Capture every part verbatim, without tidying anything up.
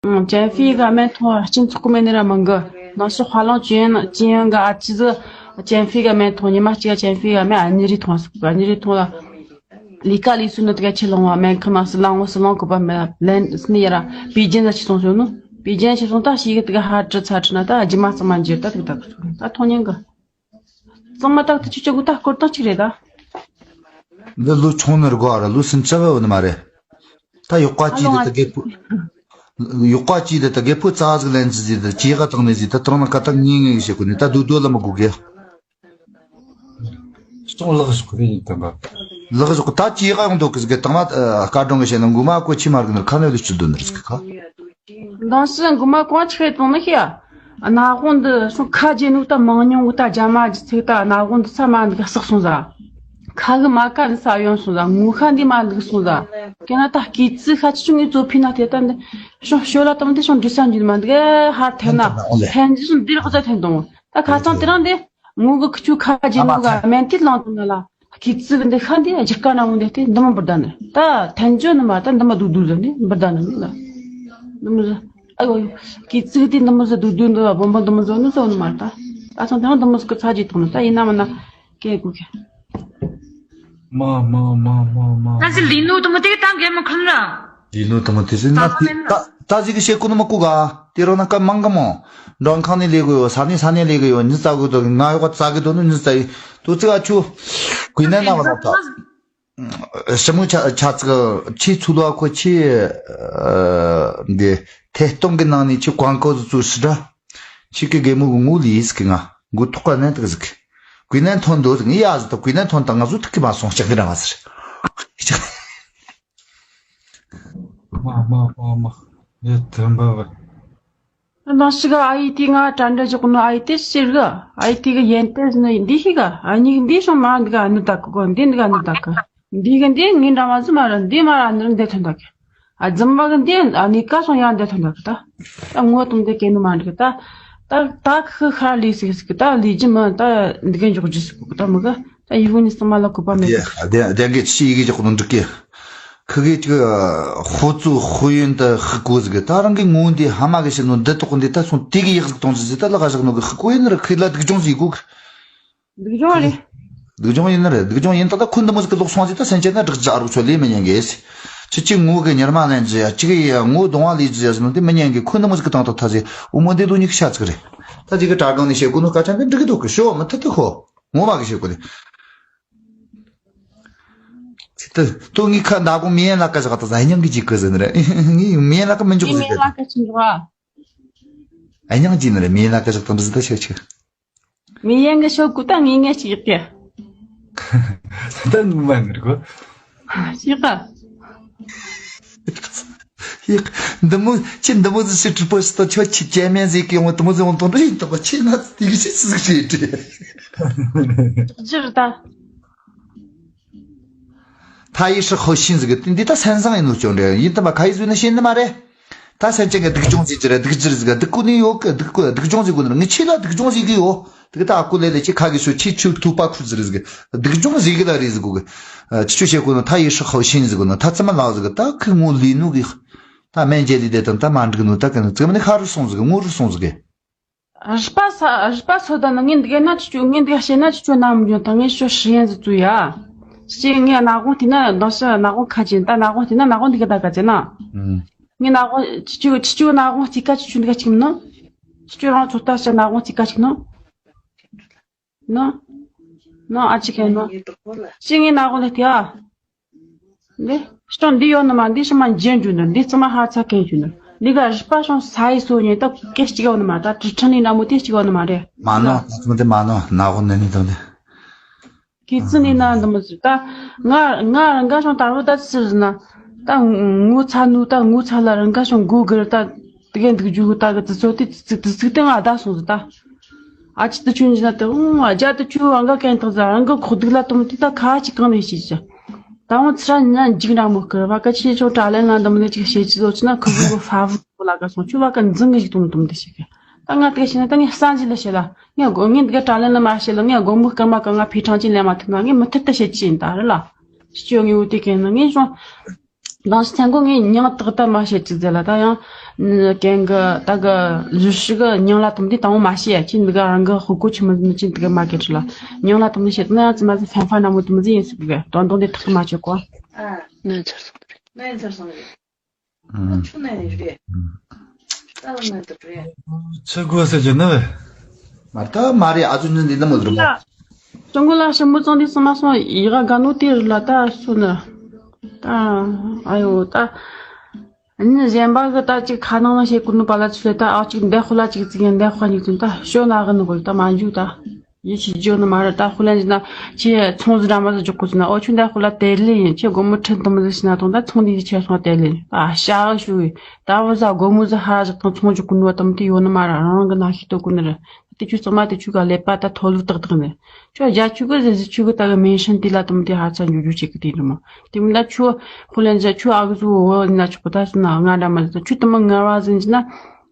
ཨང་། ཅན་ཧྥེ་ག་སྨན་འཐུང་བ་སྤྱི་ཚོགས་ཀྱི་སྨན་ནི་ར་མང་གི། ནང་ཤོག་ཧྥ་ལང་ཅན་ཅན་ག་ཨ་ཅི་ཟི་ཅན་ཧྥེ་ག་སྨན་འཐུང་། ཉི་མ་གཅིག་ཅན་ཧྥེ་ག་སྨན་ཨ་ཉི་རེ་འཐུང་ཟེར་གི། ཨ་ཉི་རེ་འཐུང་ལ། ལས་ཀ་ལས་སུ་ནི་དེ་ག་ཆེ་ལོང་བ་སྨན་ཁང་མ་སི་ལང་བ་སི་ལོང་གི་པ་མེ་ལན་སི་ནི་ཡ་ར་པེ་ཅིན་ལ་ཆེ་སོང་ཟེར་ནོ། པེ་ཅིན་ཆེ་སོང་ད་ཤི་གི་དེ་ག་ཧ་ཀྲི་ཚ་ཁྲི་ན་ད་རྗེས་མ་གཙང་མ་འཇིར་ད་དེ་ག་ད་གི་ཚོ་ད་མཐོང་ཉན་གི། གཙང་མ་ད་དེ་ཆུ་ཆུ་གུ་ད་སྐོར་ད་གཅིག་རེད་ད། འདི་ལོ་ཆུང་ནི་ར་གོ་ར་ལོ་སུམ་ཅུ་བ་ཡོད་ནི་མ་རེད། ད་ཡོག་པ་ཨ་ཅི་ལོ་ལ་ང་ད་རྒད་པོ། ཡོག་པ་ཅི་ལ་ད་རྒད་པོ་རྩ་ཟིག་ལན་ཟི་ཟི་ད་ཇེ་ག་བཏང་ནི་ཟི་ད་དྲང་ན་ཀ་ད་ངེས་ངེས་བྱེད་དགོས་ནི་ད་སྡུག་སྡུག་ལ་མ་དགོས་གི། སོང་ལག་ཞོག་གི་ཡིན་དམ་པ། ལག་ཞོག་ད་ཇེ་ག་ཡོང་འདུག་གི་ཟི་གི་དང་མ་སྐར་གྲངས་གི་བྱས་ན་མགོ་མ་གོ་ཆི་མ་རིག་ནི་ཁ་ནས་ལུས་ཆུ་འདུག་ནི་རིག་གི་ཁ། མདང་སི་མགོ་མ་གོང་ཆི་ཁེ་བཏང་ནི་ཤི་ཡ། ན་གོང་འདི་སོང་ཁ་རྗེ་ནུ་ད་མང་ཉུང་གི་ད་རྒྱ་མ་ཇི་ཚིག་ད་ན་གོང་འདི་ས་མ་འདི་ག་བསགས་སོང་ཟ། ཁ་གི་མ་ཀ་འདི་ས་ཡོང་སོང་ཟ། ངུ་ཁ་འདི་མ་འདུག་སོང་ཟ། ཁེ་ན་ད་སྐྱེ་ཙི་ཁ་ཆི་ཆུང་ངི་ཙོ་ཕི་ན་དེ་ད་འདི་སོང་ཤོ་ལ་ཏམ་འདི་སོང་འདྲི་ས་འཇུ་མ་འདི་ག་ཧར་ཐེ་ན་ཐན་ཐན་འདི་སོང་འདི་རག་ཟ་ཐན་དང་། ད་ཁ་སང་དེ་རང་འདི་ངུ་གི་ཁི་ཆུ་ཁ་རྗེ་ནུ་ག་མན་ཏི་ལང་དང་ན་ལ། སྐྱེ་ཙི་གི་འདི་ཤ་འདི་རྒྱུ་སྐར་ན་འོང་དེ་དེ་འདི་མ་འབུར་ད་ནི་ད་ཐན་ཇོ་ནི་མ་ད་འདི་མ་སྡུག་སྡུག་ཟ་ནི་འབུར་ད་ནི་ནི་ལ། འདི་མ་ཟ། ཨ་ཡོ་ཡོ། སྐྱེ་ཙི་གི་དེ་འདི་མ་ཟ་སྡུག་སྡུག་འདི་ལ་བོམ་པ་འདི་མ་ཟ་ནི་ཟ་ནི་མ་ད། ད་སང་དེ་འདི་མ་ཟ་གི་ཚ་རྗེ་ཐོང་ནི་ད་ཡིན་ན་མ་ན་སྐད་གུ་ཁེ། མ་མ་མ་མ་མ། ད་ཅི་ལི་ནུ་དུ་མ་དེ་ད་འགན་མ་ཁུར་ན། ལི་ནུ་དུ་མ་དེ་ཟིན་ན་ད་ད་ད་ཟིག་གི་བཤད་གོ་ནི་མ་གུ་ག། དེ་རོ་ན་ཀ་མང་ག་མོ། མགྲོན་ཁང་ནས་ལས་གོ་ཡོད། ས་ནས་ས་ནས་ལས་གོ་ཡོད། ཉི་ཙ་གོ་དོ་ང་ཡོག་ཙ་གི་དོ་ནི་ཉི་ཙ་ཡི་དོ་ཙི་ག་ཆུ། གུས་ནན་ན་བ་ལོག་ད། ཞི་མོ་ཆ་ཆ་ཙི་ག་ཆི་ཚུ་ལོ་ཁོ་ཆི། འདི་ཐད་གཏོང་གི་ནང་ནས་ཆི་ཀོང་ཀོ་ཙུ་སི་ད། ཆི་གི་གེ་མོ་གི་ངུ་ལི་ཡིས་གི་ང་མགོ་ཐོག་ག་ནན་ཏག་ཟིག་གུས་ནན་ཐོན་དོ་ཟིག་ངི་ཡ་ཟིག་ད་གུས་ནན་ཐོན་ད་ང་ཟུ་ཐུག་གི་མ་སོང་ལྕགས་གི་ར་བ་ཟེར། མ་མ་མ་མ། ཡེ་དམ་པ་བ། ནང་ཞིག་ཨ་ཡི་དེ་ང་དྲ་འདྲ་འཇོག་ནོ་ཨ་ཡི་དེ་ཕྱིར་གི། ཨ་ཡི་དེ་གི་ཡན་ཏེ་ནི་འདི་ཞིག་ག་ཨ་ནི་འདི་སོང་མ་འདི་ག་ཨ་ནི་དག་གི་གོ་འདི་འདི་ག་ཨ་ནི་དག་གི། འདི་གི་འདི་ངའི་འདྲ་མ་ཟི་མ་ར་འདི་མ་ར་འདི་འདི་ཐོན་དག་གི། ཨ་རྫུན་མ་གི་འདི་ཨ་ནི་ཀ་སོང་ཡ་འདི་ཐོན་དག་གི་ད། ད་ངོ་དུང་འདི་གེ་ནི་མ་འདི་གི་ད། ད་ད་ཁི་ཁ་ལི་སི་སི་གི་ད་ལི་ཇི་མ་ད་འདི་གི་འཇོག་ཇི་སི་གི་ད་མི་གི། ད་ཡི་གུ་ནི་སི་མ་ལ་གོ་པ་མེད་གི། ཡ་ཨ་དེ་དེ་གི་ཆི་ཡི་གི་འཇོག་ནོ་འདི་གི། ཁི་གེ་ཅིག་ཧུ་ཙུ་ཧུ་ཡོན་ད་ཧི་ཀུ་ཟི་གི་ད་རང་གི་ངོ་འདི་ཧ་མ་གི་ཤི་ནོ་འདི་ཏོག་འདི་ད་སོང་དེ་གི་ཡག་ཟིག་གཏོང་ཟི་ཟི་ད་ལ་ག་ཞག་ནོ་གི་ཧི་ཀུ་ཡིན་ན་ར་ཁི་ལ་སྡུག་སྦྱོང་ཟི་གུ་གི། སྡུག་སྦྱོང་རེད། སྡུག་སྦྱོང་ཡིན་ན་རེད། སྡུག་སྦྱོང་ཡིན་ད་ད་ཁུ་འདི་མོ་ཟིག་གི་ལོག་སོང་ཟི་ད་སེམས་ཅན་ན་སྒྲིག་ཅི་ཨ་རུ་ཚོ་ལས་མི་ཉན་གི་ཟི། ཅི་ཅི་ངོ་གི་ཉར་མ་ལན་ཟི་ཡ་ཅི་གི་ཡ་ངོ་གདོང་བ་ལས་ཟི་ཡ་ཟི་ནོ་དེ་མི་ཉན་གི་ཁུ་འདི་མོ་ཟིག་གི་བཏང་ཐོག་ཐ་ཟི་འུ་མོ་འདི་ལོ་ཉི་ཤུ་ཆ་ཚིག་རེད། ད་ཅི་གི་དྲ་སྒང་ནས་བཤད་གོ་ནོ་སྐད་ཆ་འདི་འགྲིག་གི་འདུག་གི་ཤོ་མི་ཐུབ་ཐུབ་ཁོ། ངོ་མ་གི་བཤད་གོ་ནི། ཏུ་ཏུ་ངའི་ཁ་མདའ་གོང་མི་ཡན་ལ་ཀ་ཞག་ད་ཟ་སྙིང་གི་ཅིག་གི་ཟེར་ནི་རེད། ངའི་མི་ཡན་ལ་ཀ་མི་འཇོག་ཟེར་ཏེ། མི་ཡན་ལ་ཀ་ཅི་འཇོག་ཨ། སྙིང་ཅི་ནི་རེད། མི་ཡན་ལ་ཀ་ཞག་ད་འདི་ཟེར་ད་ཤེས་ཆེ། མི་ཡན་གི་ཤོག་གུ་ད་ངའི་ངས་ཅིག་ཡག་གི། ད་ནུ་མ་ནི་རེད་གོ། ཤེས་ག་ཡག་འདི་མོ་ཅི་འདི་མོ་ཟི་ཤི་གྲི་པོ་ཤི་ད་ཆོ་ཆི་ཅེ་མེན་ཟི་གི་ཡོང་དུ་མོ་ཟི་ཡོང་དོན་རེད་དོ་ཆི་ན་དེ་གི་ཤི་ཟི་ཤི་ཏྲེ། ཇིར་ད། ཐ་ཡི་ཧྲི་ཧོ་ཤིན་ཟིག་གི་འདི་ད་སེམས་བཟང་ཡིན་ནོ་ཅོ་འདྲ་ཡིན་ད་མ་ཁ་ཡི་ཟུ་ནི་ཤེས་ནི་མ་རེད། ད་སེམས་ཅན་གི་སྡུག་སྦྱོང་ཟིག་ཅི་རེད་སྡུག་ཅི་རེད་ཟིག་ག་སྡུག་ཀུ་ནི་ཡོད་གི་སྡུག་ཀུ་སྡུག་སྦྱོང་ཟིག་གུ་ནི་ངི་ཆི་ལ་སྡུག་སྦྱོང་ཟིག་གི་ཡོད་དེ་གི་ད་ཨ་ཀུ་ལེ་ལེ་ཅི་ཁ་གི་ཤོ་ཆི་ཆུ་ཐུ་པ་ཁུ་ཟི་རེད་ཟིག་གི་སྡུག་སྦྱོང་ཟིག་གི་ལ་རེད་ཟིག་གུ་གི་ཆི་ཆུ་ཤེས་གུ་ནི་ཐ་ཡི་ཧྲི་ཧོ་ཤིན་ཟིག་གུ་ནི་ཐ་ཙི་མ་ལ་ཟིག་གི་ད་ཁི་ངུ་ལི་ནུ་གི་ད་སྨན་རྒྱལ་ལི་དེ་དང་ད་མ་འགྲིག་ནུ་ད་གི་ནི་ཙི་མ་ནི་ཁ་རུ་སོང་ཟིག་གི་ངུ་རུ་སོང་ཟིག་གི་རུས་པ་ས་རུས་པ་སོ་ད་ནི་ངས་འདི་ག་ན་ཅི་ཅུ་ངས་འདི་ག་བཤད་ན་ཅི་ཅུ་ན་མི་འཇོན་ད་ངས་ཤོ་ཧྲི་ཡན་ཟི་ཙུ་ཡ། ཅི་ངས་ནག་གོང་དེ་ན་འདང་ཤ་ནག་གོང་ཁ་ཅན་ད་ནག་གོང་དེ་ན་ནག་གོང་འདི་ག་ད་ག་ཅན་ན། ངས་ནག་གོང་ཅི་ཅུ་ཅི་ཅུ་ནག་གོང་ཅི་ཀ་ཅི་ཅུ་འདི་ག་ཅིག་མི་ནོ། ཅི་ཅུ་རང་ཚོ་ལྟ་ཤ་ནག་གོང་ཅི་ཀ་ཅིག་ནོ། ནོ། ནོ་ཨ་ཅི་ཁེ་ནོ། ཅི་ངས་ནག་གོང་ལ་དེ་ཨ། འདི་ཤོང་འདི་ཡོད་ནི་མ་འདི་ཤི་མ་འཇན་རྒྱུ་ནི་འདི་ཙི་མ་ཧ་ཚ་མཁན་རྒྱུ་ནི་འདི་ག་རུས་པ་ཤོང་ས་ཡི་སོ་ཉེ་ད་སྐད་ཅིག་ཡོད་ནི་མ་ད་དྲི་ཁྲ་ནི་འདྲ་མོ་དེ་ཅིག་ཡོད་ནི་མ་རེད། མ་ནོ་ད་ཙི་མ་འདི་མ་ནོ་ནག་གོང་ནི་ནི་དང་འདི། གི་ཙི་ནི་ན་འདི་མོ་ཟིག་ད་ང་ང་རང་ག་ཤོང་དར་བོ་ད་ཙི་ཟི་ན་ད་ངོ་ཚ་ནུ་ད་ངོ་ཚ་ལ་རང་ག་ཤོང་གོ་གི་ར་ད། དེ་གའི་འདུག་རྒྱུ་ད་གི་དུས་ཚོད་དེ་དུས་ཚིགས་དེ་ང་བདག་སོང་ཟིག་ད། ཨ་ཅི་དུ་ཆུན་གྱི་ན་དེ་ཨུང་ཨ་རྒྱ་དུ་ཆུ་རང་ག་གན་ཐག་ཟ་རང་གི་ཁོག་སྡུག་ལ་གཏོང་དུས་ད་ཁ་ཅིག་གང་ནས་ཤེས་ཀྱི། ད་འོང་ཚེ་ར་ཉ་འཇིག་ར་མོ་སྐུར་བ་ཀ་ཆེ་ཆུང་དྲ་ལན་ལ་འདི་མོ་ནས་ཅིག་བཤད་ཀྱི་ཟོ་ཆི་ན་ཁུ་བུ་གི་ཧྥ་བུ་གི་ལ་ག་སོང་ཆུ་བ་ཀ་འཛིང་གི་ཞིག་གཏོང་གཏོང་དེ་ཤེས་གི། ད་ང་དེ་ག་ཤེས་ན་ད་ངས་ས་འཇི་ལ་བཤད་ལ་ངས་དགོ་ངས་འདི་ག་དྲ་ལན་ལ་མ་བཤད་ལ་ངས་དགོང་མོ་སྐར་མ་ག་ང་ཕི་ཁྲང་ཅིག་ལེན་མ་ཐུབ་ན་ངས་མུ་མཐུད་དུ་བཤད་ཀྱི་ཡིན་ད་རེད་ལ། ཕྱི་ཆོས་ངས་འུ་དེ་གན་ན་ངས་ཤོང་། དང་ཕྱི་མཚན་གོ་ངས་མྱིང་དག་ད་མ་བཤད་ཅི་ཟེར་ལ་ད་ཡང་ གན་གི་ད་གི་ལུས་ཤི་གི་ཉིང་ལ་དུམ་དེ་དང་པོ་མ་ཤེས་ཡ་ཁྱི་འདི་ག་རང་གི་ཧུ་གོ་ཆི་མི་ནི་ཅི་འདི་གི་མ་གེ་ཁྲི་ལ་ཉིང་ལ་དུམ་དེ་ཤེས་ན་ཡང་ཙི་མ་ཟི་ཧྥན་ཧྥན་ན་མོ་དུམ་ཟི་ཡིན་སི་གི་དོན་དོན་དེ་ཐག་མ་ཆོད་གོ། ཨ། ན་ཚར་སོང་། ན་ཚར་སོང་། ཨ་ཆུ་ན་ནི་རེད། ད་ལ་ན་དུ་རེད། ཆུ་དགོས་ཟེར་གྱི་ནི་བས། མ་ད་མ་རེད། ཨ་ཚོ་ནི་འདི་ནི་མོ་དུ་རུ་མོ། ཀྲུང་གོ་ལ་ཞིམ་པོ་ཙང་དེ་སི་མ་སོང་ཡི་ག་ག་ནོ་དེ་རུ་ལ་ད་སུ་ནི། ད་ཨ་ཡོ་ད། ཨ་ནི་གཞན་པ་གི་ད་ཅིག་ཁ་ནང་ལ་བཤད་ཀུ་ནུ་པ་ལ་ཚུ་ལེ་ད་ཨ་ཅིག་འདེ་ཁོ་ལ་ཅིག་ཙིག་འདེ་ཁོ་ཉིག་ཙིན་ད་ཤོ་ན་གི་ནི་གོ་ད་མ་འཇུ་ད། ཡི་ཆི་འཇུ་ནི་མ་ར་ད་ཁོ་ལན་ཅི་ན་ཆི་ཚོང་ཟི་འདྲ་མ་ཟི་འཇུག་གོ་ཙི་ན་ཨོ་ཆུ་འདེ་ཁོ་ལ་དེ་ལེ་ཡིན་ཆི་སྒོ་མོ་ཁྲིན་དུ་མི་ཟི་ཤི་ན་དང་ད་ཚོང་དེ་ཡི་ཆེ་སོང་དེ་ལེ་ཡིན་ད་ཤ་གི་ཤུ་ཡི་ད་བུ་ཟ་སྒོ་མོ་ཟི་ཧ་ཟི་དང་ཚོང་འཇུག་ཀུ་ནུ་བ་དམ་དེ་ཡོད་ནི་མ་ར་རང་གི་ན་ཤི་ཏོ་ཀུ་ནི་ར། དེ་ཆུ་ཚང་མ་དེ་ཆུ་ག་ལེ་པ་ད་ཐོ་ལུ་ཏག་ཏག་ནི། ཆུ་རྒྱ་ཆུ་གི་ཟི་ཟི་ཆུ་གི་ད་གི་མེན་ཤན་དེ་ལ་དམ་དེ་ཧ་ཚ་འཇུ་འཇུ་ཆེ་གི་དེ་རི་མོ། དེ་མིན་ད་ཆུ་ཧུ་ལན་ཟི་ཆུ་ཨ་གི་ཟུ་འོ་ན་ཆུ་གི་ད་སི་ན་ང་འདྲ་མ་ཟི་ཆུ་དུ་མི་ངར་བ་ཟིན་ཅི་ན།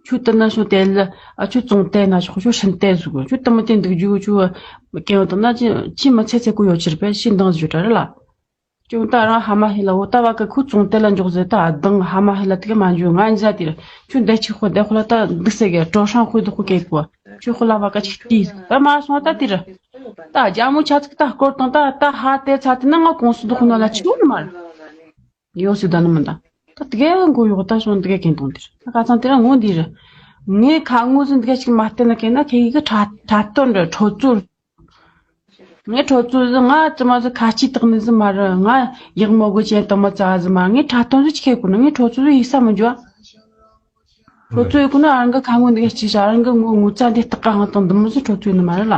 ཆུ་དུ་ན་སོ་དེ་ལ་ཨ་ཆུ་ཙོང་དེ་ན་ཆུ་ཆུ་ཧྲིན་དེ་ཟུ་གི་ཆུ་དུ་མི་དེ་འདུག་འཇུ་གི་ཆུ་གི་ཡོ་དང་ན་ཅི་ཅི་མི་ཚེ་ཚེ་གུ་ཡོ་ཆི་ར་པེ་ཤི་འདང་ཟི་ཆུ་ད་རི་ལ། ཅུང་ད་རང་ཧ་མ་ཧི་ལ་འོ་ད་བ་ཀ་ཁུ་ཙོང་དེ་ལ་འཇོག་ཟེར་ད་དང་ཧ་མ་ཧི་ལ་དེ་ག་མ་འཇུ་ང་འཇ་དེ་ར་ཆུ་འདེ་ཆི་ཁོ་དེ་ཁོ་ལ་ད་འདུག་སེ་གེ་གྲོ་ཧྲང་ཁོ་དུ་ཁོ་ཀེ་ཁོ་ཆུ་ཁོ་ལ་བ་ཀ་ཆི་ཏི་ད་མ་སོང་ད་དེ་ར་ད་རྒྱ་མོ་ཆ་ཚིག་ད་སྐོར་དང་ད་ད་ཧ་དེ་ཚ་དེ་ན་ང་ཀོང་སུ་དུ་ཁོ་ན་ལ་ཆི་ཡོད་ནི་མ་ར་ཡོ་སི་ད་ནི་མི་ད་ད་དེ་ག་མགོ་ཡོག་ད་སོང་དེ་ག་ཀེན་དང་དེ་ར་ད་ཁ་ཚང་དེ་ར་ངོ་འདི་ར་ངའི་ཁ་ངོ་སུ་འདི་ག་ཅིག་མ་བལྟས་ན་ཀེ་ན་ཁེ་གི་ཁྲ་ཁྲ་སྟོན་ར་ཁྲོ་ཚུར། ངའི་ཁྲོ་ཚུལ་ཟི་ང་ཙི་མ་ཟི་ཁ་ཆེ་དག་ནི་ཟི་མ་རེད། ང་ཡག་མོ་གོ་ཅན་དུ་མ་ཙ་ཟི་མ་ངའི་ཁྲ་སྟོན་ཟི་ཆི་ཁེ་གོ་ནི་ངའི་ཁྲོ་ཚུལ་ཟི་ཡིག་ས་མི་འཇོ། ཁྲོ་ཚུལ་ཡི་གོ་ནི་ཨ་རང་གི་ཁ་ངོ་འདི་ག་ཅི་ཤ་ཨ་རང་གི་ངོ་ངོ་ཙ་འདི་སྟག་ག་ཧང་དང་འདི་མོ་ཟི་ཁྲོ་ཚུལ་ནི་མ་རེད་ལ།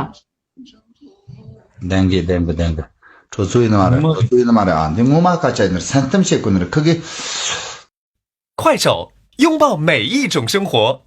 ལྡན་གི་ལྡན་གི་ལྡན་གི་ཁྲོ་ཚུལ་ཡིན་ནི་མ་རེད། ཁྲོ་ཚུལ་ཡིན་ནི་མ་རེད། ཨ་འདི་ངོ་མ་ཁ་ཆ་ཡིན་ནི་སེམས་གཏམ་བྱེད་གོ་ནི་རེད་ཁི་གི། 快手，拥抱每一种生活。